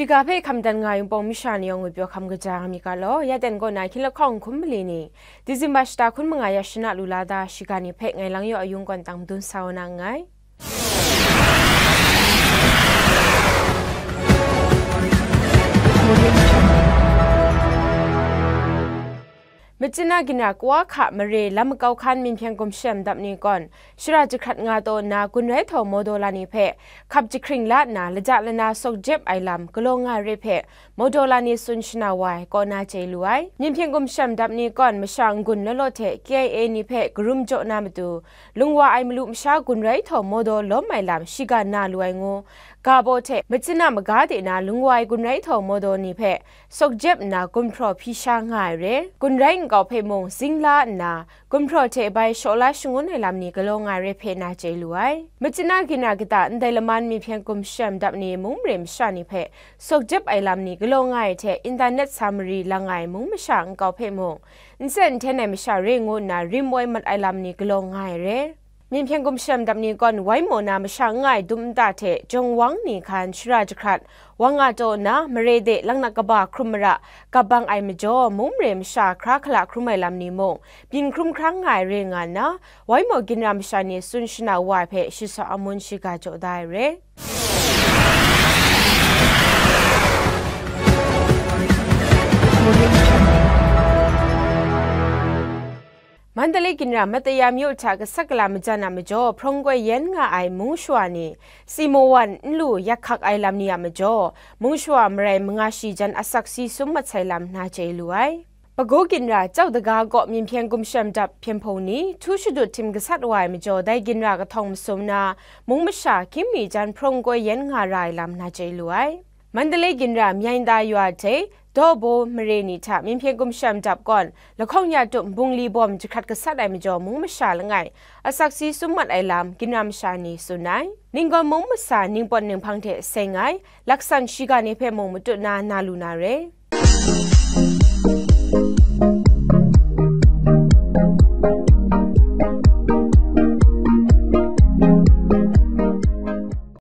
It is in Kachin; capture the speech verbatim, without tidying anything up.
Ga hpe hkam dan nga ai Wunpawng masha ni yawng ngwi pyaw hkam kaja nga mi ga law, ya ten kaw na hkying lahkawng hkum mali ni, Disemba shata hkun manga ya shana lu la da, shiga ni hpe ngai Lang Yaw Ayung kawn tang madun sa wa na nngai. Machyin a ginra Kawa hka mare lam makau hkan Myinhpyen Gumshem dap ni kawn, shara jahkrat nga taw nna, gun rai htaw mawdaw la ni hpe hkap jahkring la nna, laja lana sawk jep ai lam galaw nga ai re hpe, mawdaw la ni tsun shana wa ai kaw na chye lu ai. Myinhpyen Gumshem dap ni kawn, masha n-gun law law hte K I A ni hpe karum jaw na matu, lung wa ai malu masha gun rai htaw mawdaw lawm ai lam shiga na lu ai ngu, ga baw hte machyin a maga de na lung wa ai gun rai htaw mawdaw ni hpe sawk jep nna gumhpraw hpyi sha nga ai re. Gun rai nkau hpe mung zing la nna, gumhpraw hte bai shaw la shangun ai lam ni galaw nga ai re hpe na chye lu ai. Machyin a ginra kata ndai laman Myinhpyen Gumshem dap ni mung mare masha ni hpe sawk jep ai lam ni galaw nga ai hte, internet sa mari lang ai mung masha nkau hpe mung, n sen n hten ai masha re ngu nna rim woi mat ai lam ni galaw nga ai re. Myinhpyen Gumshem dap ni kawn, wai maw na masha n nga ai dum nta hte jawng wang ni hkan shara jahkrat, wang a taw nna, mare de laknak kaba hkrum mara, gap bang ai majaw, mung mare masha hkra hkala hkrum ai lam ni mung, byin hkrum hkrang nga ai re nga nna, wai maw ginra masha ni tsun shana wa ai hpe shi saw amun shiga jaw da ai re. Mandalay ginra Mataya myu hta gasat gala majan a majaw, hprawng koi yen nga ai mung shawa ni, si mawan n lu yak hkak ai lam ni a majaw, mung shawa marai manga shi jan asak si sum mat sai lam na chye lu ai. Bago ginra Chau Daga kaw Myinhpyen Gumshem dap hpyen hpung ni, htu shadut htim gasat wa ai majaw, dai ginra kahtawng masum na, mung masha hkying mi jan hprawng koi yen nga ra ai lam na chye lu ai. Mandalay ginra Myainda yaw hte Dawbo mare ni hta Myinhpyen Gumshem dap kawn, lahkawng ya tup bungli bawm jahkrat gasat ai majaw, mung masha langai asak si sum mat ai lam ginra masha ni tsun ai. Ninggawn mung masa ningpawt ninghpang hte seng ai laksan shiga ni hpe mung matut na, na lu na re.